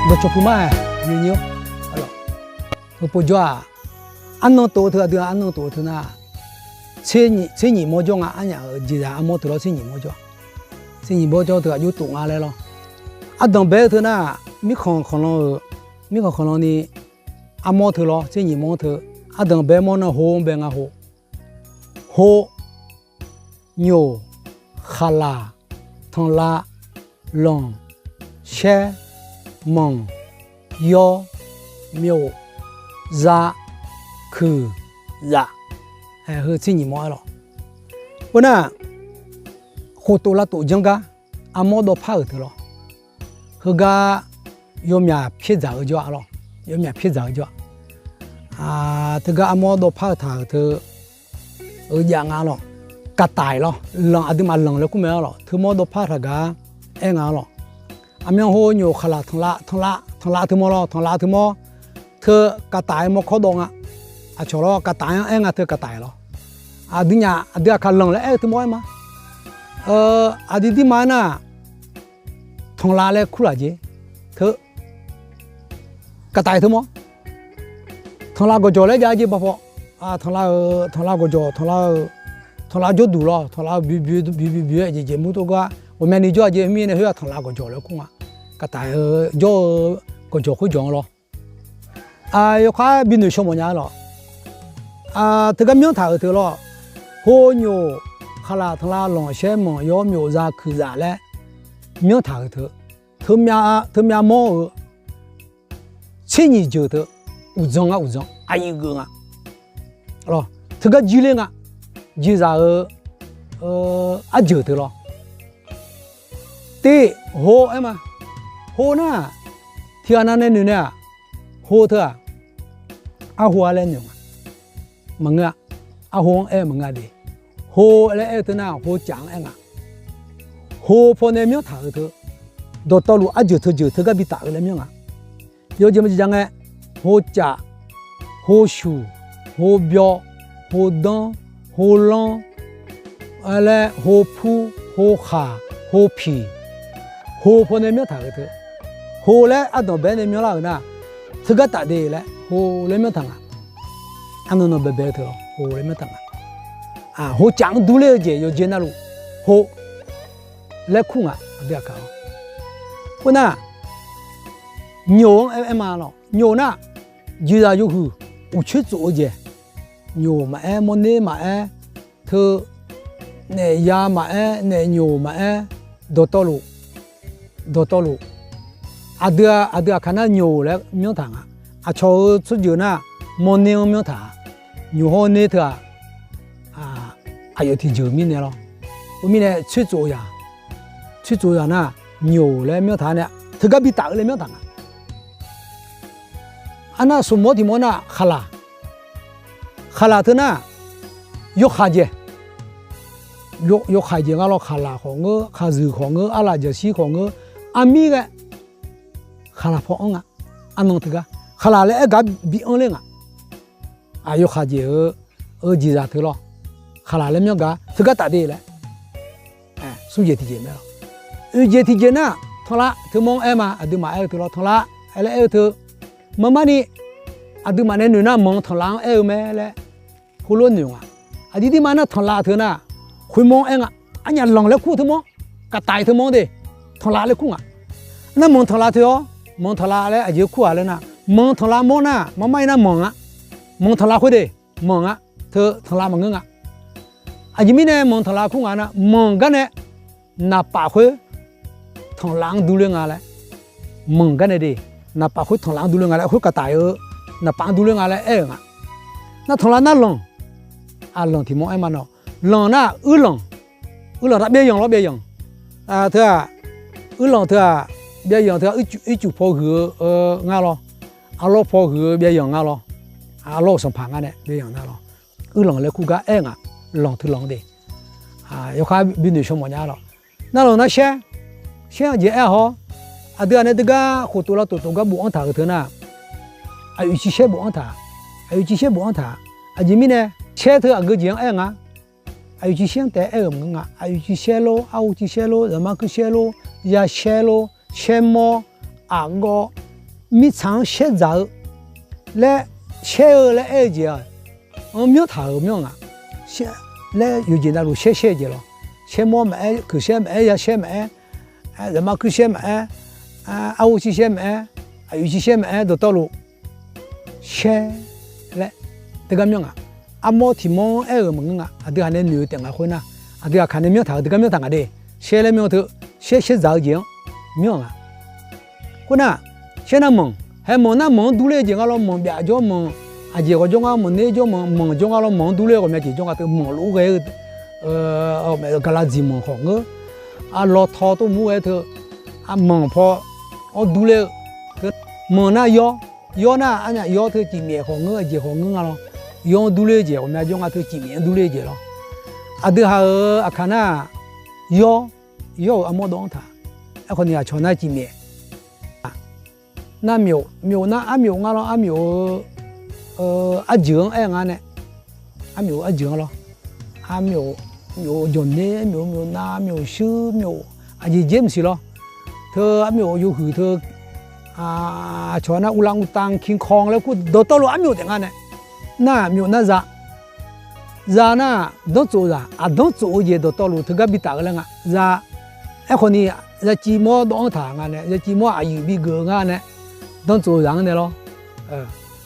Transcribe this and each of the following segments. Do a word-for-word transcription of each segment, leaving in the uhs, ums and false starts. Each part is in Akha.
Dawqcawq puq mar-aer nyoe nyoe-awr, heupov jawr-aq, arnan tof-eu teu aqdui-aq arnan tof-eu teu nar, tser nyiq mawr jawr nga. Arnyaf-euq jeqzaq armawr teu lawr tser nyiq mawr jawr, tser nyiq mawr jawr teu aqjox tof nga laer lawr. Ardanq bae-eu teu nar, mirkhanq khanqlan-euq, mirkhanq khanqlan ni armawr teu lawr tser nyiq mawr teu, ardanq bae mawr nar ho-anr bae nga ho. Ho, nyoq, khaqlaq, tanqlav, lanq, shaer, manq, yawr, myov, za, kuiq, zaf, heu tser nyiq mawr-aer lawr. Khoernar, khoftov lavtov janr gar armawr dawvpar-euq teu lawr. Heugar yawmyaq pyaer dzaq-eu jawr-a lawr, yawmyaq pyaer dzaq-eu jawr-a. Teugar armawr dawvpar-eu taq-euq teu, eu jav nga lawr. Kaqtaf-iq lawr, lanq aqduimaf lanq laer kur mae-a lawr, teumawr dawvpar taq gar aer nga lawr. Aqmyan ho nyoq khaqlaq tanqlav, tanqlav, tanqlav teumawr lawr, tanqlav teumawr, teu kaqtaf-aer mawrkawr dawv nga. Aqcawq lawr kaqtaf-anr aer nga teu kaqtaf-iq lawr. Aqduinyaf aqdui aqkaq lanq laer aer-eu teumawr aer ma. Aqdui dirma nar, tanqlav laer kur laf jeq, teu kaqtaf-iq teumawr. Tanqlav gawqjawq laer jav jeq baqpaw. Tanqlav-euq, tanqlav gawqjawq, tanqlav-euq, tanqlav jawrduq lawr, tanqlav bi bi bi bi-aer jeq jeq mur tov gar ghawqmyani jawr-a jeq mirnae khoer-aq tanqlav gawqjawq laer kur nga. Kaqtaf-eu jawr-eu gawqjawq khoerjawq-anr lawr. Yawkhav binoeq shaw mawfnya-a lawr. Teugar myanr taq-euq teu lawr, ho nyoq khaqlaq tanqlav lanq shaer manq yawr myov za kuiq zaf laer myanr taq-euq teu, teumyav mawr-eu tser nyiq jeuq teu uqdzan ngar uqdzan aqyuif geuf nga. Teugar jirler nga. Jeqzaq-eu arjeuq teu lawr. Tiv, ho aer ma. Ho nar, tiqghaq nav nae noeq nae-aq, ho teu-aq, arho-a laer noeq nga. Maqngeur-a. Arho-anr aer-eu maqngeur-a de. Ho laer aer-eu teu nar ho caf-anr aer nga. Ho pawnae myanr taq-euq teu, dawqtawvluf arjeuq teu jeuq teugar bitaf-eu laer myanr nga. Yawjeq maqjeq ja ngae, ho caf, ho shuq, ho byawr, ho danr, ho lanr laer ho pur, ho khaq, ho piq, ho pawnae myanr taq-euq teu, ho laer ardanq bae nae myanrlar-euq nar, teugar taf de laer ho laer myanr taq nga. Arnan nan baebae-eu teu lawr ho laer myanr taq nga. Ho caf-anr durler-eu jeq yawqjeq navluf ho laer kur nga. Aqdui aqkaq-awr, khoernar, nyoq-anr aer ma lawr. Nyoq nar, jeqzaq yawhuiq uqcoer tsof-eu jeq. Nyoq maqaer, mawrner maqaer, teu naef ya maqaer, naef nyoq maqaer, dawqtawvluf, dawqtawvluf, aqdui aqdui aqkaq nar nyoq laer myanr taq nga. Aqcawq-euq tsawrjeuq nar, mawrner-anr myanr taq-a. Nyoq hawr ner teu-aq, aqyawf tiqjeuq mirnae lawr. Khoermirnae tsoer tsof-eu zaq, tsoer tsof-eu zaq nar, nyoq laer myanr taq nae, teugar bitaf-eu laer myanr taq nga. Arnar smq mawr tiq mawr nar khaqlaq, khaqlaq teu nar, yawkhav jeq, yawkhav jeq nga lawr. Khaqlaq khawf ngeur, khaqzuiq khawf ngeur, arlaf jaqshir khawf ngeur, armir ghae khaqlaq paw anr nga. Arnan teugar khaqlaq laer aer gar bi anr ler nga. Yawkhav jeq-eu, eu jeqzaq teu lawr. Khaqlaq laer myanr gar teugar taf de laer smr jeq tiqjeq mae lawr. Oeq jeq tiqjeq nar, tanqlav teumawr-anr aer ma. Aqduimaf aer-eu teu lawr, tanqlav laer aer-eu teu, marmarni aqduimaf nae noeq nar manq tanqlav-anr aer-eu mae laer heulof noeq nga. Aqdui dirma nar tanqlav teu nar, khoermawr-anr aer nga. Arnyaf lanq laer kur teumawr, kaqtaf-iq teumawr de, tanqlav laer kur nga. Nar manq tanqlav teu-awr, manq tanqlav laer aqjeq kur-aq laer nar, manq tanqlav mawr nar marmar-ir nar manq nga. Manq tanqlav khoer de, manq nga. Teu tanqlav maqngeur nga. Aqjeq mirnae manq tanqlav kur nga nar, manq gar nae naqpaf khoer tanqlav-anr durler nga laer, manq gar nae de, naqpaf khoer tanqlav-anr durler nga laer, khoer kaqtaf-eu naqpaf-anr durler nga laer aer-euq nga. Nar tanqlav nar lanq, aqlanq tiq mawr aer ma nawq. Lanq nar uirlanq, uirlanq nar byav yanq lawr, byav yanq. Teu-aq, uirlanq teu-aq, byav yanq teu-aq, ircuf paw huiq-eu ngar lawr. Arlawr paw huiq-eu byav yanq ngar lawr. Arlawr-euq sanqpaq ngar nae byav yanq ngar lawr. Uirlanq laer kur gar aer nga. Lanq teu lanq de. Yawkhar binoeq shaw mawfnya lawr. Nar lanq nar shaer, shaer-anr jeq aer-a hawr. Aqdui ghaq nae deugar khoftov lavtof tof gar bofanr taq-euq teu nar, aqyuif civ shaer bofanr taq, aqyuif civ shaer bofanr taq. Aqjeq mirnae, shaer teu aqgeu jeq-anr aer nga. Aqyuif civ shaer-anr taef-aer aer-euq maqngeur nga. Aqyuif civ shaer lor, arhu civ shaer lor, zaqmar kuir shaer lor, ya shaer lor, shaermawr, aqgawv, mirtsaq-anr shaer dzaq-eu laer, shaer-eu laer aer-eu jeq-aq, anr myanrtaq-euq myanr nga. Laer yawqjeq navluf shaer shaer-eu jeq lawr. Shaermawr maqaer, kuiqshaer maqaer, yashaer maqaer, zaqmar kuirshaer maqaer, arghovshirshaer maqaer, aqyuif shirshaer maqaer, dawqtawvluf shaer laer teugar myanr nga. Armawr tiq mawr-anr aer-euq maqngeur nga. Aqdui haq nae noeq-eu taef nga khoernar, aqdui aqkaq nae myanrtaq-euq teugar myanrtaq nga de. Shaer laer myanr teu, shaer shaer dzaq-eu jeq-anr myanr nga. Khoernar, shaer nar manq, haer manq nar manq-anr durler-eu jeq nga lawr, manq byaf jawr manq, aqjeq ghawq jawr ngar manq ner jawr manq, manq jawr nga lawr, manq-anr durler-eu ghawqmya jeq jawr nga teu, manq lof-aer ghae-eu gaqlavdziq manq khawf ngeur, lawtaw tov mur ghae teu, manq paw-anr durler-eu, manq nar yawr, yawr nar arnyaf yawr teu cifmyaef khawf ngeur, aqjeq khawf ngeur nga lawr, yawr-anr durler-eu jeq ghawqmya jawr nga teu cifmyaef-anr durler-eu jeq lawr. Aqdui haq-euq aqkaq nar, yawr, yawr-euq armawr dawv-anr taq. Aerkhawf ni aqcawq nar cifmyaef nar, myawf, myawf nar armyawf nga lawr, armyawf-eu arjeuq-anr aer nga nae, armyawf-eu arjeuq-anr lawr, armyawf, myawf jawqner, myawf, myawf nav, myawf shuir, myawf aqjeq jeq maqsiq lawr. Teu armyawf yawhuiq teu, aqcawq nar uvlanr uvtanr kiqkawq laer kur dawqtawvluf armyawf taef nga nae, nar myawf nar za, za nar danrtsof zaq, aqdanr tsof-eu jeq dawqtawvluf teugar bitaf-eu laer nga. Za, aerkhawf ni, zaciv mawr dawv-anr taq nga nae, zaciv mawr aqyuif bigeuf-eu nga nae, danrtsof zaq-anr nae lawr,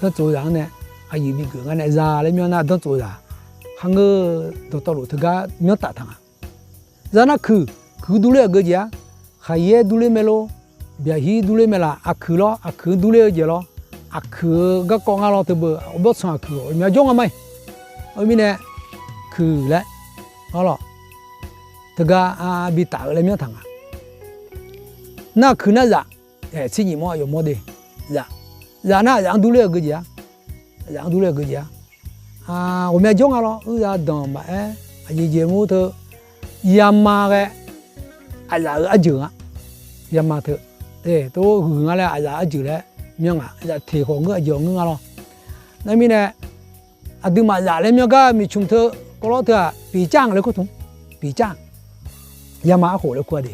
danrtsof zaq-anr nae, aqyuif bigeuf nga nae za laer myanr nar danrtsof zaq, kharngeur dawqtawvluf teugar myanr taf taq nga. Za nar kuiq, kuiq durler-eu aqgeu jeq-ar, khaqyaer durler mae lor, byaqhir durler mae laf, aqkuiq lawr, aqkuiq-anr durler-eu jeq lawr, aqkuiq-eu garkawv nga lawr teu beu, aqbawr tsanq aqkuiq ghawqmya jawr nga ma-iq, mirnae kuiq laer, arlawq, teugar bitaf-eu laer myanr taq nga. Nar kuiq nar zaf, tser nyiq mawr aqyawf mawr de, zaf, zaf nar zaf-anr durler-eu aqgeu jeq-ar, zaf-anr durler-eu aqgeu jeq-ar, ghawqmya jawr nga lawr, uiqza danq maqaer, aqjeq jeq mur teu, yama ghae, aqzaf-euq arjeuq nga, yama teu, tov huiq nga laer aqzaf arjeuq laer myanr nga, zaf teq khawf ngeur aqjeq ngeur nga lawr. Nar mirnae, aqduimaf zaf laer myanr gar miqcmq teu, kawvlawr teu-aq piqcav-anr laer kur tmq, piqcav, yama arkhof laer kur-a de.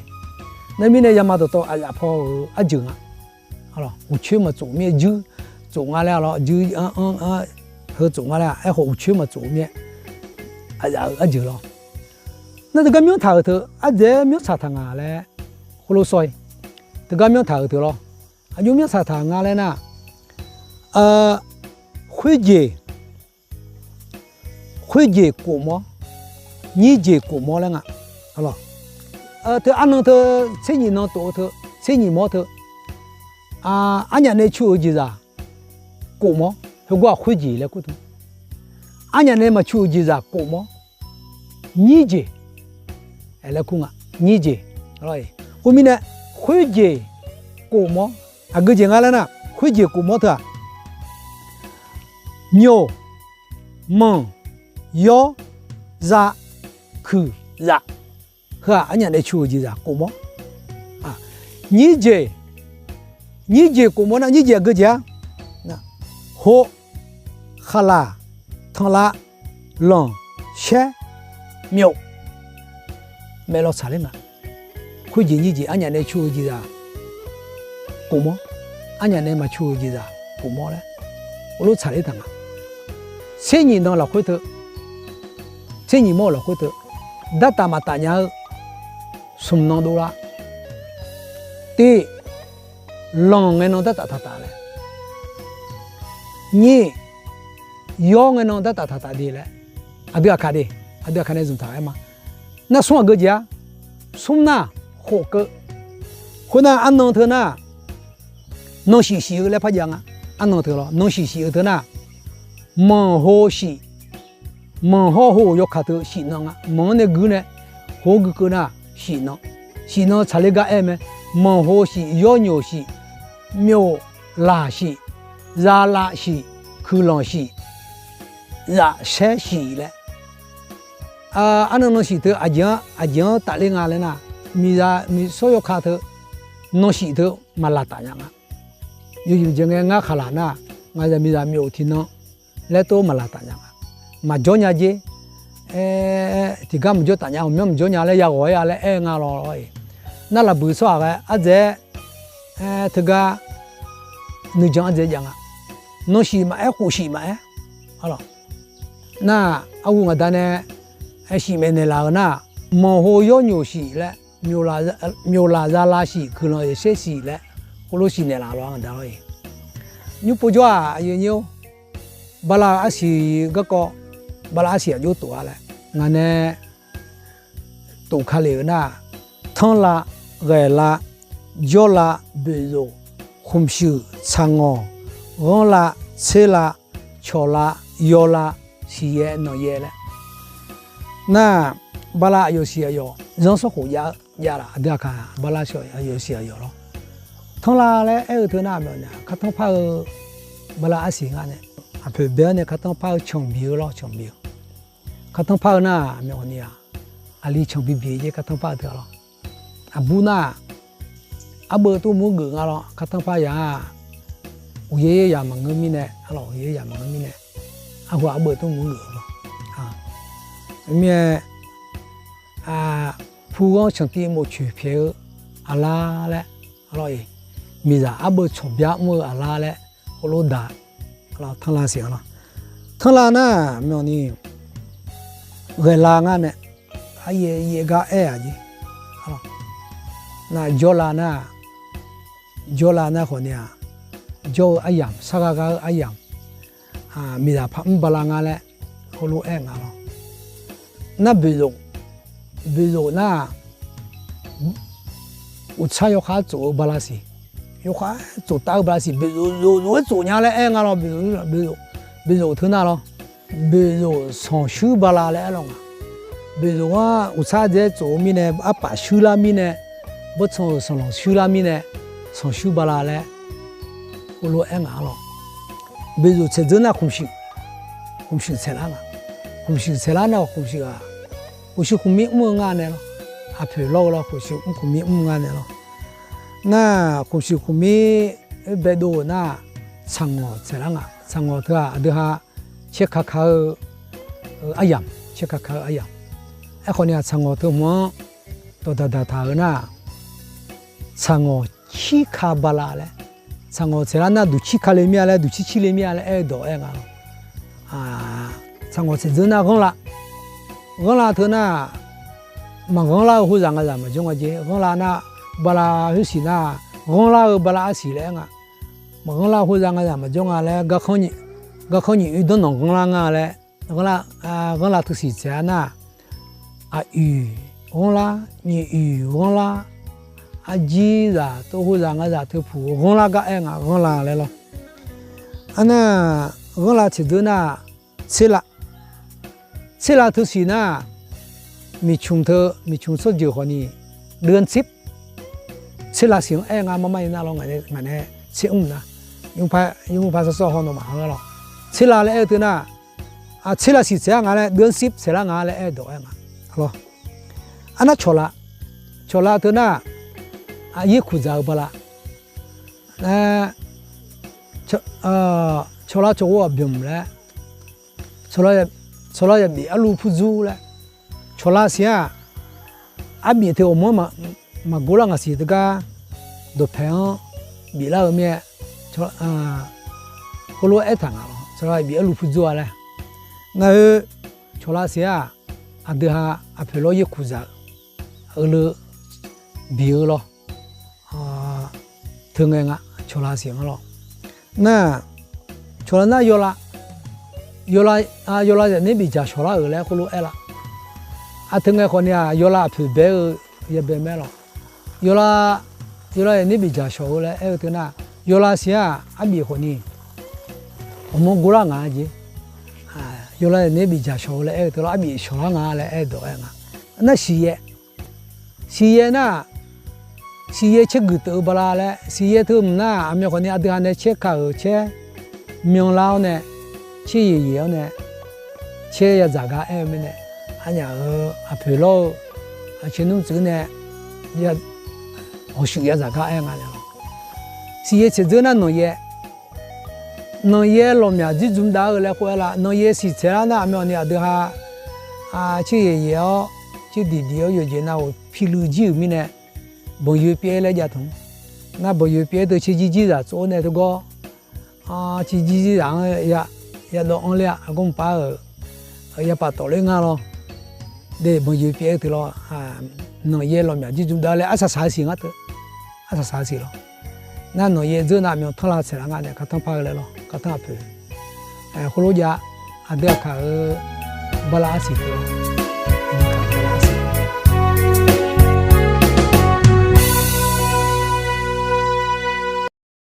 Nar mirnae yama dawqtawv aqzaf paw-euq arjeuq nga. Uqcoer maqtsof mir-aer juir tsof nga laer lawr, juir anr anr heu tsof nga laer, aerkhawf uqcoer maqtsof mir-aer, aqzaf-euq arjeuq lawr. Nar teugar myanr taq-euq teu, ardzaeq-aer myanr tsaq taq nga laer, khoerlof sawr-ir, teugar myanr taq-euq teu lawr. Aqjox myanr tsaq taq nga laer nar, khoerjeq, khoerjeq kof mawr, nyirjeq kof mawr laer nga. Teu arnan teu, tser nyiq nan tof-eu teu, tser nyiq mawr teu, arnyaf nae cu-euq jeqzaq kof mawr, heugawr-aq khoerjeq laer kur tmq. Arnyaf nae maqcu-euq jeqzaq kof mawr, nyirjeq laer kur nga, nyirjeq. Khoermirnae, khoerjeq kof mawr, aqgeu jeq nga laer nar, khoerjeq kof mawr teu-aq, nyoq, manq, yawr, za, kuiq, zaf, heu-aq arnyaf nae cu-euq jeqzaq kof mawr. Nyirjeq, nyirjeq kof mawr nar nyirjeq aqgeu jeq-ar, ho, khaqlaq, tanqlav, lanq, shaer, myawf, maeqlaw tsaqler nga. Khoerjeq nyirjeq arnyaf nae cu-eu jeqzaq kof mawr, arnyaf nae maqcu-eu jeqzaq kof mawr laer, khoerlof tsaqler taq nga. Tser nyiq nan lafkhoer teu, tser nyiq mawr-euq lafkhoer teu, dartaf maqtaf nya-eu smq nan dovlar. Tiq, lanq ngae nan dartaf taqtaf laer. Nyir, yawr ngae nan dartaf taqtaf de laer. Aqdui aqkaq de, aqdui aqkaq nae zmqtaq-aer ma. Nar smr aqgeu jeq-ar, smr nar khof keuv. Khoernar arnan teu nar, nan shif shif-eu laer par jav nga. Arnan teu lawr nan shif shif-eu teu nar, manq ho shif, manq hawr ho yawkaq teu shif nan nga. Manq-anr nae guir nae, ho-anr guikeuv nar shif nan. Shif nan tsaqler gar aer mae. Manq ho shif, yawr nyoq shif, myawf laq shif, zalav shif, kuiqlanq shif, zafsaer shif laer. Arnan nan shif teu aqjeq-anr, aqjeq-anr tafler nga laer nar, miqzaq miqsawr yawkaq teu, nan shif teu maqlaqtaf nya nga. Yawzif jeq ngae ngar khaqlaq nar, ngaq zaq miqzaq myawf tiqnan laer tov maqlaqtaf nya nga. Maqjawr nya jer. Tiqgar maqjawr taf nya, ghawqmyanr maqjawr nya laer yaghawq-aer-a laer aer nga lawr-iq. Nar lafbuiq tsawrhaq ghae ardzaeq-aer teugar nuijan ardzae jav nga. Nanshif maqaer, khofshif maqaer. Arlawq, nar, arhu ngaqda nae aershif maeqnaeq laf-euq nar, manqho yawr nyoq shif laer, myoqlaf zalar shif, guiqlanq yaeqshaer shif laer, khoerlof shif naeqlaf lawr ngaqda lawr-iq. Nymr povjawr-aq aqyuif aqnyir-or, bala-eu arsiq garkawv, bala arsiq aqjox tof-a laer ngaq nae tof ka lef-euq nar, tanrlav, ghaeqlav, jawrlav, boeqzof, khmqshuif, tsaqngawq, ghanrlav, tserlav, cawqlav, yawlav, siqyaer, nanqyaer laer. Nar, bala aqyawf siq aqyawf zanrsanrkhof jav-eu javlaf, aqdui aqkaq bala aqyawf siq aqyawf lawr. Tanrlav laer aer-eu teu nar, aqmyawf ni-aq, kartanr par-eu bala arsiq nga nae, aqpoeq bae-anr nae kartanr par-eu canq bi-eu lawr, canq bi-eu. Kartanr par-eu nar, aqmyawf ni-aq, aqli canq bi bi-eu jeq kartanr par-eu teu-a lawr. Aqbur nar, arbeuv tmr mur geuf nga lawr, kartanr par yaq-aq, uqyaer yaer yaq maqngeur mirnae, arlawq, uqyaer yaq maqngeur mirnae, arhu arbeuv tmr mur geuf-eu lawr. Mirnae, pughanr canqtiv mof coeq pyaeq-eu aqlar laer, arlawq-iq, miqzaq arbeuv tsawqbya mr-eu aqlar laer, khoerlof daq, arlawq, tanrlav siq-a lawr. Tanrlav nar, aqmyawf ni, ghaeqlav ngar nae, aryaer yaer gar aer-aq jeq. Nar, jawrlav nar, jawrlav nar khawf ni-aq, jawr-eu aryamq, sarghar ghar-eu aryamq, miqzaq par mr bala nga laer, khoerlof aer nga lawr. Nar, boeqzof, boeqzof nar, uqtsar yawkhav tsof-eu bala siq, yawkhav tsof taf-eu bala siq, boeqzof, zof zof-aer tsof nya laer aer nga lawr, boeqzof, boeqzof teu nar lawr. Boeqzof sanqshuir bala laer aer lawr nga. Boeqzof-anr uqtsar dzae tsof-eu mirnae, arpaf shuirlar mirnae, bawrtsanq-euq sanqlanq shuirlar mirnae, sanqshuir bala laer khoerlof aer nga lawr. Boeqzof tsaeqdzeur nar khmqshuif, khmqshuif tsaeqlar nga. Khmqshuif tsaeqlar nar khmqshuif-aq, khmqshuif khmqmir mr-eu nga nae lawr. Aqpoeq lawr-eu lawr, khmqshuif mr khmqmir mr nga nae lawr. Nar, khmqshuif khmqmir baedov-euq nar, tsaqngawq tsaeqlar nga. Tsaqngawq teu-aq aqdui ha caer ka ka-eu aryamq, caer ka ka-eu aryamq. Aerkhawf ni-aq, tsaqngawq teu hmq-anr dawqdaq daqtaq-eu nar, tsaqngawq cirka bala laer, tsaqngawq tsaeqlar nar duqcir ka le mir-a laer, duqcir cir le mir-a laer aer-eu dawq aer nga lawr. Tsaqngawq tsaeqdzeur nar ghanrlav, ghanrlav teu nar, maqghanrlar-eu hozaq ngazaq maqjawr nga jeq. Ghanrlav nar, bala khoersiq nar, ghanrlar-eu bala arsiq laer aer nga. Maqghanrlar-eu hozaq ngazaq maqjawr nga laer, garkhanr nyiq oe danrnanq ghanrlar nga laer, ghanrlav teu siq tsaeq-a nar, aqyuif ghanrlar, nyiq oe ghanrlar, arjir zaq tov hozaq ngazaq teu puq ghanrlar gar aer nga, ghanrlav laer lawr. Arnar, ghanrlav tsaeqdzeur nar, tserlav, tserlav teu siq nar, miqcmq teu, miqcmq tsawrjeuq khawf ni, deuvtsir, tserlav siq-anr aer nga mar mar-ir nar lawr, ngaq nae tser mr nar, yawmuiq par sawr sawr haw nawmaf-anr lawr, tserlav laer aer-eu teu nar, tserlav siq tsaeq-ar nga laer, deuvtsir tsaeqlar nga laer aer-eu dawq aer nga lawr. Arnar cawqlav, cawqlav teu nar, yaerkuq dzaq-eu bala, cawqlav cawqghov aqbymq laer, cawqlav yabif arluv purdzur laer, cawqlav siq-aq, arbif teu awqmanr maqgor lar ngaq siq teugar, dawqpaeq-anr biflar-eu mir-aer, heulof-aer aertaq nga lawr, cawqlav yabif arluv purdzur-a laer. Nar-eu, cawqlav siq-aq, aqdui ha aqpoeq lawr yaerkuq dzaq-eu, heulof bi-eu lawr. Teu ngae nga, cawqlav siq-anr lawr. Nar, cawqlav nar yawlav, yawlav, yawlav zaqner bidzaq shawqlar-euq laer khoerlof aer laf. Aqteu ngae khawf ni-aq, yawlav aqpoeq bae-eu yabae mae lawr. Yawlav, yawlav zaqner bidzaq shawq-eu laer aer-eu teu nar, yawlav siq-aq, arbif khawf ni, awqmanr gor lar ngaq-a jeq. Yawlav zaqner bidzaq shawq-eu laer aer-eu teu lawr, arbif shawqlar nga laer aer-eu dawq aer nga. Nar siqyaer, siqyaer nar, siqyaer caerguiq teuf-eu bala laer, siqyaer teu mq nar, aqmyan khawf ni aqdui ha nae caer ka-euq caer myanlar-awr nae, caer yaeq yaeq-awr nae, caer yadzaq gar aer-eu mirnae, arnyaf-euq aqpoeq lawr-eu, aqcae nmr tsuif nae, hawshuif yadzaq gar aer nga nae lawr. Siqyaer tsaeqdzeur nar nanqyaer, nanqyaer lawqmyaq dzuir dzmq dav-eu laer khof aer laf, nanqyaer siq tsaeq lar nar aqmyan ni aqdui ha, caer yaeq yaeq-awr, caer diq diq-awr yawqjeq nav-euq piluiv jir-euq mirnae, banqyoe pyaer laer jav tmq. Nar banqyoe pyaer teu caer jir jir zaq tsov-awr nae teugawr, Ciqjir zaq-anr ya, yadawv anr ler-a. Aqgawrmq par-euq yapaf tawfler nga lawr. De banqyoeq pyeuf-eu teu lawr. Nanqyaer lawqmyaq jirjm dav laer arsaq saq-eu siq ngar teu. Arsaq saq-eu siq lawr. Nar nanqyaer dzeur nav myanq tanrla tsaeqlaf nga nae kartanr par-eu laer lawr, kartanr aqpoeq. Khoerlof jav, aqdui aqkaq-eu bala arsiq teu lawr.